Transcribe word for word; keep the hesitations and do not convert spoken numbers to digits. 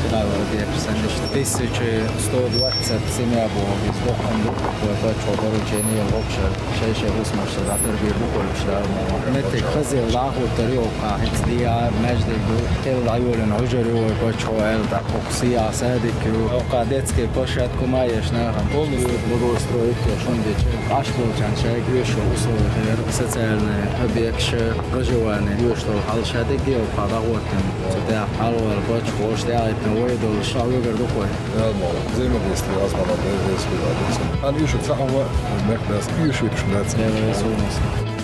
Тилавар объект саништа. Тысяча сто двадцать семья бу, из дохуна духуй бачхо баручени лобша. Шай-шай хӀусамаш дӀатарбийр бу кхуьлуш Дала мукъ лахь. Меттиг хазийла дӀахӀуттар ю, кху хӀинца дӀа маьждиг ду, кхел дӀайолина хьужар ю, вай бачхо аьлла, тӀаккха кху сиа садик ю. Кху детский площадка ма еш нахана. Полностью благоустроить еш. Шун дечи. Аш болчан шайга оьшуш условия хир, социальный объект ша, проживание оьшуш долу хьал ша дигге кху дӀахӀуттина. Цу тӀехь хьалавала бачхо оьшуш тӀехь а хӀиттина вай долуш, ша вуьгур ду кхуьй. Ялмо, взаимодействие аз мама, взаимодействие. Хан ишу цхьа хӀума, мехкдас, ишу итуш дац. Дела веза хӀуманца.